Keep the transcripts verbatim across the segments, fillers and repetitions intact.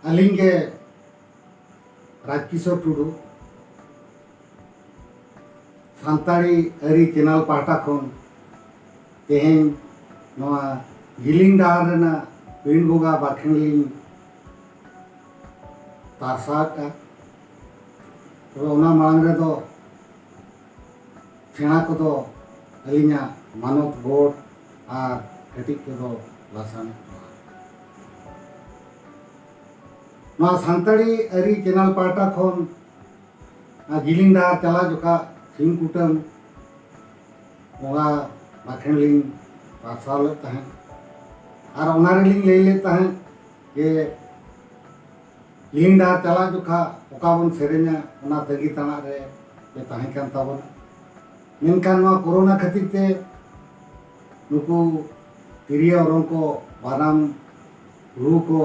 ᱟᱹᱞᱤᱧ ᱜᱮ ᱨᱟᱡᱽᱠᱤᱥᱳᱨ ᱴᱩᱰᱩ, ᱥᱟᱱᱛᱟᱲᱤ ᱟᱹᱨᱤ ᱪᱮᱱᱮᱞ ᱯᱟᱦᱴᱟ ᱠᱷᱚᱱ ᱛᱮᱦᱮᱧ ᱱᱚᱣᱟ ᱡᱤᱞᱤᱧ ᱰᱟᱦᱟᱨ ᱨᱮᱱᱟᱜ ᱯᱤᱸᱰ ᱵᱚᱸᱜᱟ ᱵᱟᱠᱷᱮᱬ ᱞᱤᱧ ᱛᱟᱨᱥᱟᱣᱮᱫᱼᱟ᱾ ᱛᱚᱵᱮ ᱚᱱᱟ ᱢᱟᱲᱟᱝ ᱨᱮᱫᱚ ᱥᱮᱬᱟ ᱠᱚᱫᱚ ᱟᱹᱞᱤᱧᱟᱜ ᱢᱟᱱᱚᱛ ᱜᱚᱰ ᱟᱨ ᱠᱟᱹᱴᱤᱡ ᱠᱚᱫᱚ ᱞᱟᱥᱟᱱ ᱡᱚᱦᱟᱨ᱾ ᱱᱚᱣᱟ ᱥᱟᱱᱛᱟᱲᱤ ᱟᱹᱨᱤ ᱪᱮᱱᱮᱞ ᱯᱟᱦᱴᱟ ᱠᱷᱚᱱ ᱚᱱᱟ ᱡᱤᱞᱤᱧ ᱰᱟᱦᱟᱨ ᱪᱟᱞᱟᱜ ᱡᱚᱠᱷᱟ ᱥᱤᱢ ᱠᱩᱴᱟᱹᱢ ᱵᱚᱸᱜᱟ ᱵᱟᱠᱷᱮᱬ ᱞᱤᱧ ᱯᱟᱨᱥᱟᱣ ᱞᱮᱫ ᱛᱟᱦᱮᱸᱫ᱾ ᱟᱨ ᱚᱱᱟ ᱨᱮᱞᱤᱧ ᱞᱟᱹᱭ ᱞᱮᱫ ᱛᱟᱦᱮᱸᱫ ᱡᱮ ᱡᱤᱞᱤᱧ ᱰᱟᱦᱟᱨ ᱪᱟᱞᱟᱜ ᱡᱚᱠᱷᱟ ᱚᱠᱟ ᱵᱚᱱ ᱥᱮᱨᱮᱧᱟ, ᱚᱱᱟ ᱛᱟᱺᱜᱤ ᱛᱟᱲᱟᱜ ᱨᱮ ᱯᱮ ᱛᱟᱦᱮᱸ ᱠᱟᱱ ᱛᱟᱵᱚᱱᱟ᱾ ᱢᱮᱱᱠᱷᱟᱱ ᱱᱚᱣᱟ ᱠᱳᱨᱳᱱᱟ ᱠᱷᱟᱹᱛᱤᱨ ᱛᱮ ᱱᱩᱠᱩ ᱛᱤᱨᱭᱳ ᱚᱨᱚᱝ ᱠᱚ, ᱵᱟᱱᱟᱢ ᱨᱩ ᱠᱚ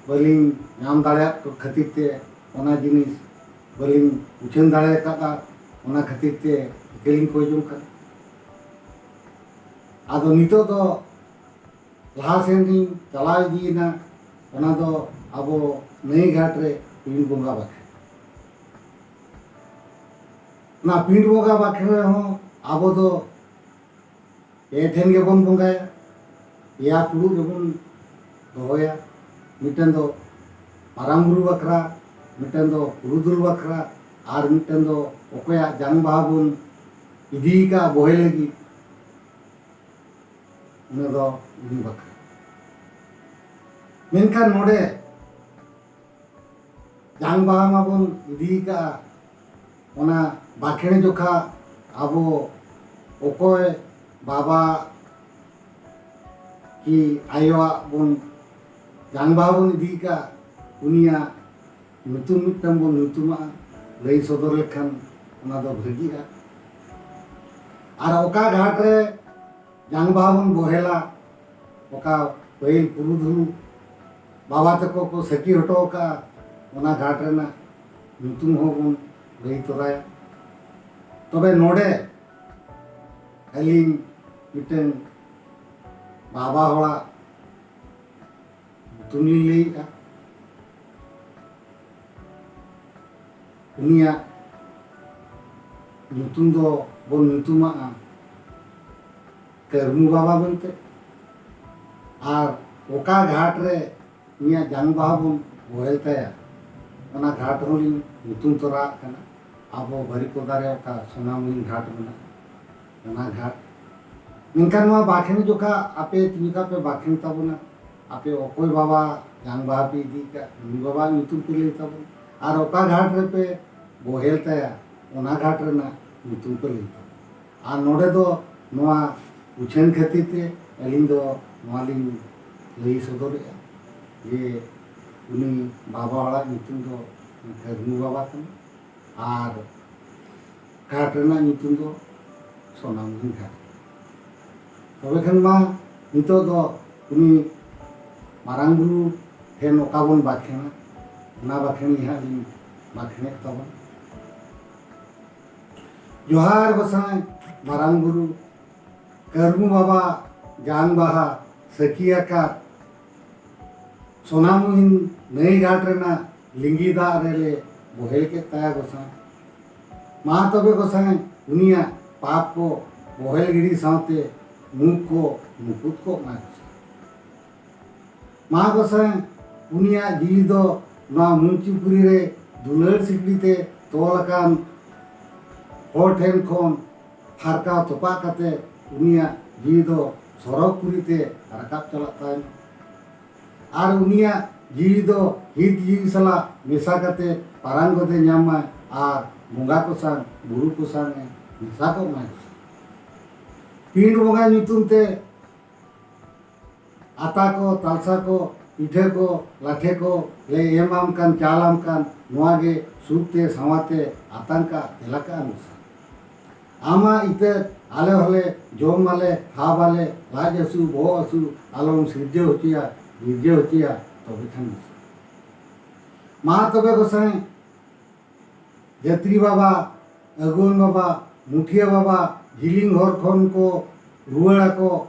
ᱵᱟᱹᱞᱤᱧ ᱧᱟᱢ ᱫᱟᱲᱮᱭᱟᱜ ᱠᱚ ᱠᱷᱟᱹᱛᱤᱨ ᱛᱮ ᱚᱱᱟ ᱡᱤᱱᱤᱥ ᱵᱟᱹᱞᱤᱧ ᱩᱪᱷᱟᱹᱱ ᱫᱟᱲᱮ ᱟᱠᱟᱫᱟ᱾ ᱚᱱᱟ ᱠᱷᱟᱹᱛᱤᱨ ᱛᱮ ᱤᱠᱟᱹ ᱞᱤᱧ ᱠᱚᱭ ᱡᱚᱝ ᱠᱟᱱᱟ᱾ ᱟᱫᱚ ᱱᱤᱛᱚᱜ ᱫᱚ ᱞᱟᱦᱟ ᱥᱮᱱ ᱞᱤᱧ ᱪᱟᱞᱟᱣ ᱤᱫᱤᱭᱮᱱᱟ᱾ ᱚᱱᱟ ᱫᱚ ᱟᱵᱚ ᱱᱟᱹᱭ ᱜᱷᱟᱴ ᱨᱮ ᱯᱤᱸᱰ ᱵᱚᱸᱜᱟ ᱵᱟᱠᱷᱮᱬ᱾ ᱚᱱᱟ ᱯᱤᱸᱰ ᱵᱚᱸᱜᱟ ᱵᱟᱠᱷᱮᱬ ᱨᱮᱦᱚᱸ ᱟᱵᱚ ᱫᱚ ᱯᱮ ᱴᱷᱮᱱ ᱜᱮᱵᱚᱱ ᱵᱚᱸᱜᱟᱭᱟ, ᱯᱮᱭᱟ ᱯᱷᱩᱲᱩᱜ ᱨᱮᱵᱚᱱ ᱫᱚᱦᱚᱭᱟ᱾ ᱢᱤᱫᱴᱮᱱ ᱫᱚ ᱢᱟᱨᱟᱝ ᱵᱩᱨᱩ ᱵᱟᱠᱷᱨᱟ, ᱢᱤᱫᱴᱮᱱ ᱫᱚ ᱯᱩᱨᱩᱫᱷᱩᱞ ᱵᱟᱠᱷᱨᱟ, ᱟᱨ ᱢᱤᱫᱴᱮᱱ ᱫᱚ ᱚᱠᱚᱭᱟᱜ ᱡᱟᱝ ᱵᱟᱦᱟ ᱵᱚᱱ ᱤᱫᱤ ᱟᱠᱟᱫᱼᱟ ᱵᱚᱦᱮᱞ ᱞᱟᱹᱜᱤᱫ, ᱩᱱᱤ ᱫᱚ ᱩᱱᱤ ᱵᱟᱠᱷᱨᱟ᱾ ᱢᱮᱱᱠᱷᱟᱱ ᱱᱚᱰᱮ ᱡᱟᱝ ᱵᱟᱦᱟ ᱢᱟᱵᱚᱱ ᱤᱫᱤ ᱟᱠᱟᱫᱼᱟ, ᱚᱱᱟ ᱵᱟᱠᱷᱮᱬ ᱡᱚᱠᱷᱟ ᱟᱵᱚ ᱚᱠᱚᱭ ᱵᱟᱵᱟ ᱠᱤ ᱟᱭᱳᱣᱟᱜ ᱵᱚᱱ ᱡᱟᱝ ᱵᱟᱦᱟ ᱵᱚᱱ ᱤᱫᱤ ᱟᱠᱟᱫᱼᱟ, ᱩᱱᱤᱭᱟᱜ ᱧᱩᱛᱩᱢ ᱢᱤᱫᱴᱟᱝ ᱵᱚᱱ ᱧᱩᱛᱩᱢᱟᱜᱼᱟ, ᱞᱟᱹᱭ ᱥᱚᱫᱚᱨ ᱞᱮᱠᱷᱟᱱ ᱚᱱᱟ ᱫᱚ ᱵᱷᱟᱹᱜᱤᱜᱼᱟ᱾ ᱟᱨ ᱚᱠᱟ ᱜᱷᱟᱴ ᱨᱮ ᱡᱟᱝ ᱵᱟᱦᱟ ᱵᱚᱱ ᱵᱚᱦᱮᱞᱟ, ᱚᱠᱟ ᱯᱟᱹᱦᱤᱞ ᱯᱩᱨᱩᱫᱷᱩᱞ ᱵᱟᱵᱟ ᱛᱟᱠᱚ ᱠᱚ ᱥᱟᱹᱠᱷᱤ ᱦᱚᱴᱚ ᱟᱠᱟᱫᱼᱟ, ᱚᱱᱟ ᱜᱷᱟᱴ ᱨᱮᱱᱟᱜ ᱧᱩᱛᱩᱢ ᱦᱚᱸ ᱵᱚᱱ ᱞᱟᱹᱭ ᱛᱚᱨᱟᱭᱟ᱾ ᱛᱚᱵᱮ ᱱᱚᱰᱮ ᱟᱹᱞᱤᱧ ᱢᱤᱫᱴᱟᱝ ᱵᱟᱵᱟ ᱦᱚᱲᱟᱜ ᱧᱩᱛᱩᱢ ᱞᱤᱧ ᱞᱟᱹᱭᱮᱫᱼᱟ᱾ ᱩᱱᱤᱭᱟᱜ ᱧᱩᱛᱩᱢ ᱫᱚ ᱵᱚᱱ ᱧᱩᱛᱩᱢᱟᱜᱼᱟ ᱠᱟᱹᱨᱢᱩ ᱵᱟᱵᱟ ᱢᱮᱱᱛᱮ᱾ ᱟᱨ ᱚᱠᱟ ᱜᱷᱟᱴ ᱨᱮ ᱩᱱᱤᱭᱟᱜ ᱡᱟᱝ ᱵᱟᱦᱟ ᱵᱚᱱ ᱵᱚᱦᱮᱞ ᱛᱟᱭᱟ, ᱚᱱᱟ ᱜᱷᱟᱴ ᱦᱚᱸᱞᱤᱧ ᱧᱩᱛᱩᱢ ᱛᱚᱨᱟᱣᱟᱜ ᱠᱟᱱᱟ᱾ ᱟᱵᱚ ᱵᱟᱹᱨᱤᱯᱚᱫᱟ ᱨᱮ ᱚᱠᱟ ᱥᱳᱱᱟᱢᱩᱦᱤᱱ ᱜᱷᱟᱴ ᱢᱮᱱᱟᱜᱼᱟ, ᱚᱱᱟ ᱜᱷᱟᱴ᱾ ᱢᱮᱱᱠᱷᱟᱱ ᱱᱚᱣᱟ ᱵᱟᱠᱷᱮᱬ ᱡᱚᱠᱷᱟ ᱟᱯᱮ ᱛᱤᱱ ᱡᱚᱠᱷᱟ ᱯᱮ ᱵᱟᱠᱷᱮᱬ ᱛᱟᱵᱚᱱᱟ, ᱟᱯᱮ ᱚᱠᱚᱭ ᱵᱟᱵᱟ ᱡᱟᱝ ᱵᱟᱦᱟ ᱯᱮ ᱤᱫᱤ ᱠᱟᱜ, ᱩᱱᱤ ᱵᱟᱵᱟᱣᱟᱜ ᱧᱩᱛᱩᱢ ᱯᱮ ᱞᱟᱹᱭ ᱛᱟᱵᱚᱱᱟ᱾ ᱟᱨ ᱚᱠᱟ ᱜᱷᱟᱴ ᱨᱮᱯᱮ ᱵᱚᱦᱮᱞ ᱛᱟᱭᱟ, ᱚᱱᱟ ᱜᱷᱟᱴ ᱨᱮᱱᱟᱜ ᱧᱩᱛᱩᱢ ᱯᱮ ᱞᱟᱹᱭ ᱛᱟᱵᱚᱱᱟ᱾ ᱟᱨ ᱱᱚᱰᱮ ᱫᱚ ᱱᱚᱣᱟ ᱩᱪᱷᱟᱹᱱ ᱠᱷᱟᱹᱛᱤᱨ ᱛᱮ ᱟᱹᱞᱤᱧ ᱫᱚ ᱱᱚᱣᱟ ᱞᱤᱧ ᱞᱟᱹᱭ ᱥᱚᱫᱚᱨᱮᱜᱼᱟ ᱡᱮ ᱩᱱᱤ ᱵᱟᱵᱟ ᱦᱚᱲᱟᱜ ᱧᱩᱛᱩᱢ ᱫᱚ ᱠᱟᱹᱨᱢᱩ ᱵᱟᱵᱟ ᱠᱟᱱᱟ᱾ ᱟᱨ ᱜᱷᱟᱴ ᱨᱮᱱᱟᱜ ᱧᱩᱛᱩᱢ ᱫᱚ ᱥᱳᱱᱟᱢᱩᱦᱤᱱ ᱜᱷᱟᱴ᱾ ᱛᱚᱵᱮ ᱠᱷᱟᱱ ᱢᱟ ᱱᱤᱛᱚᱜ ᱫᱚ ᱩᱱᱤ ᱢᱟᱨᱟᱝ ᱵᱩᱨᱩ ᱴᱷᱮᱱ ᱚᱠᱟ ᱵᱚᱱ ᱵᱟᱠᱷᱮᱬᱟ, ᱚᱱᱟ ᱵᱟᱠᱷᱮᱬ ᱜᱮ ᱦᱟᱸᱜ ᱞᱤᱧ ᱵᱟᱠᱷᱮᱬᱮᱫ ᱛᱟᱵᱚᱱ᱾ ᱡᱚᱦᱟᱨ ᱜᱚᱸᱥᱟᱭ ᱢᱟᱨᱟᱝ ᱵᱩᱨᱩ, ᱠᱟᱹᱨᱢᱩ ᱵᱟᱵᱟ ᱡᱟᱝ ᱵᱟᱦᱟ ᱥᱟᱹᱠᱷᱤ ᱟᱠᱟᱫ ᱥᱳᱱᱟᱢᱩᱦᱤᱱ ᱱᱟᱹᱭ ᱜᱷᱟᱴ ᱨᱮᱱᱟᱜ ᱞᱤᱸᱜᱤ ᱫᱟᱜ ᱨᱮᱞᱮ ᱵᱚᱦᱮᱞ ᱠᱮᱫ ᱛᱟᱭᱟ ᱜᱚᱸᱥᱟᱭ᱾ ᱢᱟ ᱛᱚᱵᱮ ᱜᱚᱸᱥᱟᱭ, ᱩᱱᱤᱭᱟᱜ ᱯᱟᱯ ᱠᱚ ᱵᱚᱦᱮᱞ ᱜᱤᱰᱤ ᱥᱟᱶᱛᱮ ᱢᱩᱠ ᱠᱚ ᱢᱩᱠᱩᱛ ᱠᱚᱜ ᱢᱟᱭ ᱜᱚᱸᱥᱟᱭ᱾ ᱢᱟ ᱜᱚᱸᱥᱟᱭ, ᱩᱱᱤᱭᱟᱜ ᱡᱤᱣᱤ ᱫᱚ ᱱᱚᱣᱟ ᱢᱩᱧᱪᱤᱯᱩᱨᱤ ᱨᱮ ᱫᱩᱞᱟᱹᱲ ᱥᱤᱠᱲᱤ ᱛᱮ ᱛᱚᱞ ᱟᱠᱟᱱ ᱦᱚᱲ ᱴᱷᱮᱱ ᱠᱷᱚᱱ ᱯᱷᱟᱨᱠᱟ ᱛᱚᱯᱟᱜ ᱠᱟᱛᱮ ᱩᱱᱤᱭᱟᱜ ᱡᱤᱣᱤ ᱫᱚ ᱥᱚᱨᱚᱜᱽ ᱯᱩᱨᱤ ᱛᱮ ᱨᱟᱠᱟᱵ ᱪᱟᱞᱟᱜ ᱛᱟᱭ ᱢᱟ᱾ ᱟᱨ ᱩᱱᱤᱭᱟᱜ ᱡᱤᱣᱤ ᱫᱚ ᱦᱤᱛ ᱡᱤᱣᱤ ᱥᱟᱞᱟᱜ ᱢᱮᱥᱟ ᱠᱟᱛᱮ ᱯᱟᱨᱟᱝ ᱜᱚᱫᱮ ᱧᱟᱢ ᱢᱟᱭ ᱟᱨ ᱵᱚᱸᱜᱟ ᱠᱚ ᱥᱟᱶ ᱵᱩᱨᱩ ᱠᱚ ᱥᱟᱶ ᱮ ᱢᱮᱥᱟ ᱠᱚᱜ ᱢᱟᱭ᱾ ᱯᱤᱸᱰ ᱵᱚᱸᱜᱟ ᱧᱩᱛᱩᱢ ᱛᱮ ᱟᱛᱟ ᱠᱚ, ᱛᱟᱞᱥᱟ ᱠᱚ, ᱯᱤᱴᱷᱟᱹ ᱠᱚ, ᱞᱟᱴᱷᱮ ᱠᱚ ᱞᱮ ᱮᱢᱟᱢ ᱠᱟᱱ, ᱪᱟᱞᱟᱢ ᱠᱟᱱ, ᱱᱚᱣᱟ ᱜᱮ ᱥᱩᱠ ᱛᱮ ᱥᱟᱶᱟ ᱛᱮ ᱟᱛᱟᱝ ᱠᱟᱜ ᱛᱮᱞᱟ ᱠᱟᱜ ᱢᱮᱥᱟ᱾ ᱟᱢᱟᱜ ᱤᱛᱟᱹ ᱟᱞᱮ ᱦᱚᱸᱞᱮ ᱡᱚᱢ ᱟᱞᱮ, ᱦᱟᱵ ᱟᱞᱮ, ᱞᱟᱡ ᱦᱟᱹᱥᱩ, ᱵᱚᱦᱚᱜ ᱦᱟᱹᱥᱩ ᱟᱞᱚᱢ ᱥᱤᱨᱡᱟᱹᱣ ᱦᱚᱪᱚᱭᱟ, ᱵᱤᱨᱡᱟᱹᱣ ᱦᱚᱪᱚᱭᱟ, ᱛᱚᱵᱮ ᱠᱷᱟᱱ ᱜᱮ᱾ ᱢᱟ ᱛᱚᱵᱮ ᱜᱚᱸᱥᱟᱭ, ᱡᱟᱹᱛᱨᱤ ᱵᱟᱵᱟ, ᱟᱹᱜᱩᱣᱟᱹᱱ ᱵᱟᱵᱟ, ᱢᱩᱠᱷᱤᱭᱟᱹ ᱵᱟᱵᱟ, ᱡᱤᱞᱤᱧ ᱦᱚᱨ ᱠᱷᱚᱱ ᱠᱚ ᱨᱩᱣᱟᱹᱲ ᱟᱠᱚ,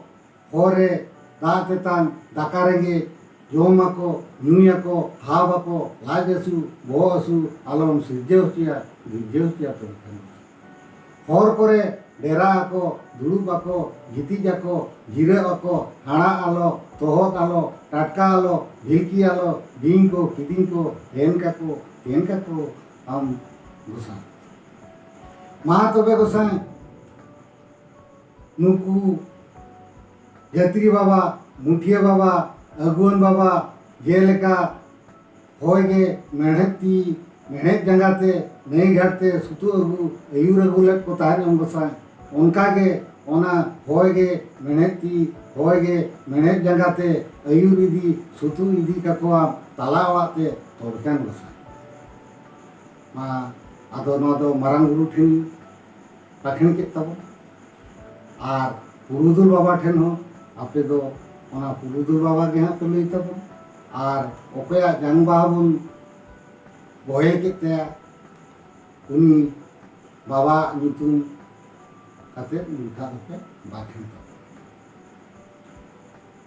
ᱦᱚᱨ ᱨᱮ ᱫᱟᱜ ᱛᱮᱛᱟᱝ, ᱫᱟᱠᱟ ᱨᱮᱸᱜᱮᱡ, ᱡᱚᱢᱟᱠᱚ, ᱧᱩᱭᱟᱠᱚ, ᱦᱟᱵᱟᱠᱚ, ᱞᱟᱡ ᱦᱟᱹᱥᱩ, ᱵᱚᱦᱚᱜ ᱦᱟᱹᱥᱩ ᱟᱞᱚᱢ ᱥᱤᱨᱡᱟᱹᱣ ᱦᱚᱪᱚᱭᱟ, ᱥᱤᱨᱡᱟᱹᱣ ᱦᱚᱪᱚᱭᱟ ᱛᱚᱵᱮ ᱠᱷᱟᱱ ᱫᱚ᱾ ᱦᱚᱨ ᱠᱚᱨᱮ ᱰᱮᱨᱟ ᱟᱠᱚ, ᱫᱩᱲᱩᱵ ᱟᱠᱚ, ᱜᱤᱛᱤᱡ ᱟᱠᱚ, ᱡᱤᱨᱟᱹᱜ ᱟᱠᱚ, ᱦᱟᱲᱟᱜ ᱟᱞᱚ, ᱛᱚᱦᱚᱫ ᱟᱞᱚ, ᱴᱟᱴᱠᱟ ᱟᱞᱚ, ᱵᱷᱤᱞᱠᱤ ᱟᱞᱚ, ᱵᱤᱧ ᱠᱚ, ᱠᱤᱫᱤᱧ ᱠᱚ, ᱛᱮᱱ ᱠᱟᱠᱚ, ᱛᱮᱱ ᱠᱟᱠᱚ ᱟᱢ ᱜᱚᱸᱥᱟᱭ᱾ ᱢᱟ ᱛᱚᱵᱮ ᱜᱚᱸᱥᱟᱭ, ᱱᱩᱠᱩ ᱡᱟᱹᱛᱨᱤ ᱵᱟᱵᱟ, ᱢᱩᱴᱷᱤᱭᱟᱹ ᱵᱟᱵᱟ, ᱟᱹᱜᱩᱣᱟᱹᱱ ᱵᱟᱵᱟ, ᱡᱮᱞᱮᱠᱟ ᱦᱚᱭ ᱜᱮ ᱢᱮᱬᱦᱮᱫ ᱛᱤ, ᱢᱮᱬᱦᱮᱫ ᱡᱟᱸᱜᱟ ᱛᱮ ᱱᱟᱹᱭ ᱜᱷᱟᱴ ᱛᱮ ᱥᱩᱛᱩᱜ ᱟᱹᱜᱩ, ᱟᱹᱭᱩᱨ ᱟᱹᱜᱩ ᱞᱮᱫ ᱠᱚ ᱛᱟᱦᱮᱸᱫ ᱮᱢ ᱜᱚᱸᱥᱟᱭ, ᱚᱱᱠᱟ ᱜᱮ ᱚᱱᱟ ᱦᱚᱭ ᱜᱮ ᱢᱮᱬᱦᱮᱫ ᱛᱤ, ᱦᱚᱭ ᱜᱮ ᱢᱮᱬᱦᱮᱫ ᱡᱟᱸᱜᱟ ᱛᱮ ᱟᱹᱭᱩᱨ ᱤᱫᱤ, ᱥᱩᱛᱩᱜ ᱤᱫᱤ ᱠᱟᱠᱚᱣᱟᱢ ᱛᱟᱞᱟ ᱚᱲᱟᱜ ᱛᱮ ᱛᱚᱵᱮ ᱠᱷᱟᱱ ᱜᱚᱸᱥᱟᱭ᱾ ᱢᱟ, ᱟᱫᱚ ᱱᱚᱣᱟ ᱫᱚ ᱢᱟᱨᱟᱝ ᱵᱩᱨᱩ ᱴᱷᱮᱱ ᱵᱟᱠᱷᱮᱬ ᱠᱮᱫ ᱛᱟᱵᱚᱱ᱾ ᱟᱨ ᱯᱩᱨᱩᱫᱷᱩᱞ ᱵᱟᱵᱟ ᱴᱷᱮᱱ ᱦᱚᱸ ᱟᱯᱮ ᱫᱚ ᱚᱱᱟ ᱯᱩᱨᱩᱫᱷᱩᱞ ᱵᱟᱵᱟ ᱜᱮ ᱦᱟᱸᱜ ᱯᱮ ᱞᱟᱹᱭ ᱛᱟᱵᱚᱱ᱾ ᱟᱨ ᱚᱠᱚᱭᱟᱜ ᱡᱟᱝ ᱵᱟᱦᱟ ᱵᱚᱱ ᱵᱚᱦᱮᱞ ᱠᱮᱫ ᱛᱟᱭᱟ, ᱩᱱᱤ ᱵᱟᱵᱟᱣᱟᱜ ᱧᱩᱛᱩᱢ ᱠᱟᱛᱮ ᱩᱱᱤ ᱫᱚᱯᱮ ᱵᱟᱠᱷᱮᱬ ᱛᱟᱵᱚᱱ᱾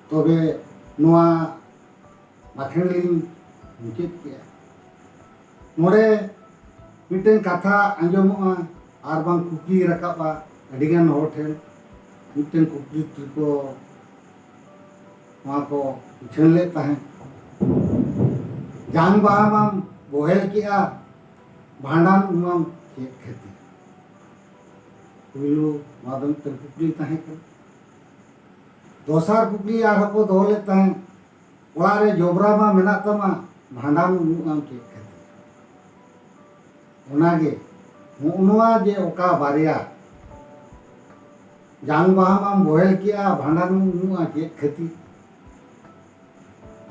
ᱛᱚᱵᱮ ᱱᱚᱣᱟ ᱵᱟᱠᱷᱮᱬ ᱞᱤᱧ ᱢᱩᱪᱟᱹᱫ ᱠᱮᱜᱼᱟ᱾ ᱱᱚᱰᱮ ᱢᱤᱫᱴᱮᱱ ᱠᱟᱛᱷᱟ ᱟᱸᱡᱚᱢᱚᱜᱼᱟ ᱟᱨ ᱵᱟᱝ ᱠᱩᱠᱞᱤ ᱨᱟᱠᱟᱵᱼᱟ ᱟᱹᱰᱤᱜᱟᱱ ᱦᱚᱲ ᱴᱷᱮᱱ᱾ ᱢᱤᱫᱴᱮᱱ ᱠᱩᱠᱞᱤ ᱠᱚ ᱱᱚᱣᱟ ᱠᱚ ᱩᱪᱷᱟᱹᱱ ᱞᱮᱫ ᱛᱟᱦᱮᱸᱫ, ᱡᱟᱝ ᱵᱟᱦᱟ ᱢᱟᱢ ᱵᱚᱦᱮᱞ ᱠᱮᱜᱼᱟ, ᱵᱷᱟᱸᱰᱟᱱ ᱩᱢᱟᱢ ᱪᱮᱫ ᱠᱷᱟᱹᱛᱤᱨ? ᱯᱩᱭᱞᱩ ᱱᱚᱣᱟ ᱫᱚ ᱢᱤᱫᱴᱮᱱ ᱠᱩᱠᱞᱤ ᱛᱟᱦᱮᱸ ᱠᱟᱱᱟ᱾ ᱫᱚᱥᱟᱨ ᱠᱩᱠᱞᱤ ᱟᱨᱦᱚᱸ ᱠᱚ ᱫᱚᱦᱚ ᱞᱮᱫ ᱛᱟᱦᱮᱸᱫ, ᱚᱲᱟᱜ ᱨᱮ ᱡᱚᱵᱽᱨᱟ ᱢᱟ ᱢᱮᱱᱟᱜ ᱛᱟᱢᱟ, ᱵᱷᱟᱸᱰᱟᱱ ᱩᱢᱩᱜ ᱟᱢ ᱪᱮᱫ ᱠᱷᱟᱹᱛᱤᱨ? ᱚᱱᱟᱜᱮ, ᱱᱚᱜᱼᱚ ᱱᱚᱣᱟ ᱡᱮ ᱚᱠᱟ ᱵᱟᱨᱭᱟ, ᱡᱟᱝ ᱵᱟᱦᱟ ᱢᱟᱢ ᱵᱚᱦᱮᱞ ᱠᱮᱜᱼᱟ, ᱵᱷᱟᱸᱰᱟᱱ ᱩᱢᱩᱜᱼᱟ ᱪᱮᱫ ᱠᱷᱟᱹᱛᱤᱨ?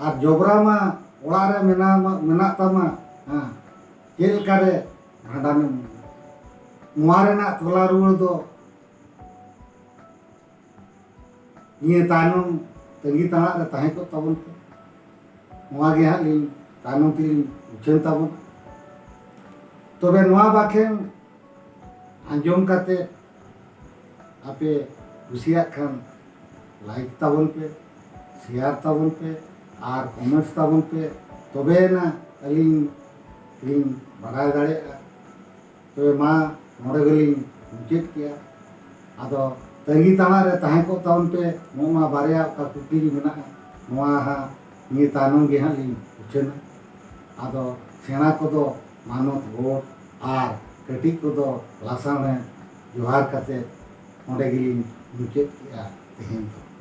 ᱟᱨ ᱡᱚᱵᱽᱨᱟ ᱢᱟ ᱚᱲᱟᱜ ᱨᱮ ᱢᱮᱱᱟᱢᱟ, ᱢᱮᱱᱟᱜ ᱛᱟᱢᱟ, ᱦᱮᱸ, ᱪᱮᱫ ᱞᱮᱠᱟᱨᱮ ᱵᱷᱟᱸᱰᱟᱱᱮᱢ ᱩᱢᱩᱜᱼᱟ? ᱱᱚᱣᱟ ᱨᱮᱱᱟᱜ ᱛᱚᱞᱟ ᱨᱩᱣᱟᱹᱲ ᱫᱚ ᱱᱤᱭᱟᱹ ᱛᱟᱭᱱᱚᱢ ᱛᱟᱺᱜᱤ ᱛᱟᱲᱟᱜ ᱨᱮ ᱛᱟᱦᱮᱸ ᱠᱚᱜ ᱛᱟᱵᱚᱱ ᱯᱮ᱾ ᱱᱚᱣᱟ ᱜᱮ ᱦᱟᱸᱜ ᱞᱤᱧ ᱛᱟᱭᱱᱚᱢ ᱛᱮᱞᱤᱧ ᱩᱪᱷᱟᱹᱱ ᱛᱟᱵᱚᱱ᱾ ᱛᱚᱵᱮ ᱱᱚᱣᱟ ᱵᱟᱠᱷᱮᱬ ᱟᱸᱡᱚᱢ ᱠᱟᱛᱮ ᱟᱯᱮ ᱠᱩᱥᱤᱭᱟᱜ ᱠᱷᱟᱱ ᱞᱟᱭᱤᱠ ᱛᱟᱵᱚᱱ ᱯᱮ, ᱥᱮᱭᱟᱨ ᱛᱟᱵᱚᱱ ᱯᱮ, ᱟᱨ ᱠᱚᱢᱮᱱᱴᱥ ᱛᱟᱵᱚᱱ ᱯᱮ, ᱛᱚᱵᱮᱭᱮᱱᱟ ᱟᱹᱞᱤᱧ ᱞᱤᱧ ᱵᱟᱰᱟᱭ ᱫᱟᱲᱮᱭᱟᱜᱼᱟ᱾ ᱛᱚᱵᱮ ᱢᱟ ᱱᱚᱰᱮ ᱜᱮᱞᱤᱧ ᱢᱩᱪᱟᱹᱫ ᱠᱮᱜᱼᱟ᱾ ᱟᱫᱚ ᱛᱟᱺᱜᱤ ᱛᱟᱲᱟᱜ ᱨᱮ ᱛᱟᱦᱮᱸ ᱠᱚᱜ ᱛᱟᱵᱚᱱ ᱯᱮ, ᱱᱚᱜᱼᱚ ᱱᱟ ᱵᱟᱨᱭᱟ ᱚᱠᱟ ᱠᱩᱠᱞᱤ ᱢᱮᱱᱟᱜᱼᱟ, ᱱᱚᱣᱟ ᱦᱟᱸᱜ ᱱᱤᱭᱟᱹ ᱛᱟᱭᱱᱚᱢ ᱜᱮ ᱦᱟᱸᱜ ᱞᱤᱧ ᱩᱪᱷᱟᱹᱱᱟ᱾ ᱟᱫᱚ ᱥᱮᱬᱟ ᱠᱚᱫᱚ ᱢᱟᱱᱚᱛ ᱜᱚᱰ ᱟᱨ ᱠᱟᱹᱴᱤᱡ ᱠᱚᱫᱚ ᱞᱟᱥᱟᱲᱦᱮᱸᱫ ᱡᱚᱦᱟᱨ ᱠᱟᱛᱮ ᱱᱚᱰᱮ ᱜᱮᱞᱤᱧ ᱢᱩᱪᱟᱹᱫ ᱠᱮᱜᱼᱟ ᱛᱮᱦᱮᱧ ᱫᱚ᱾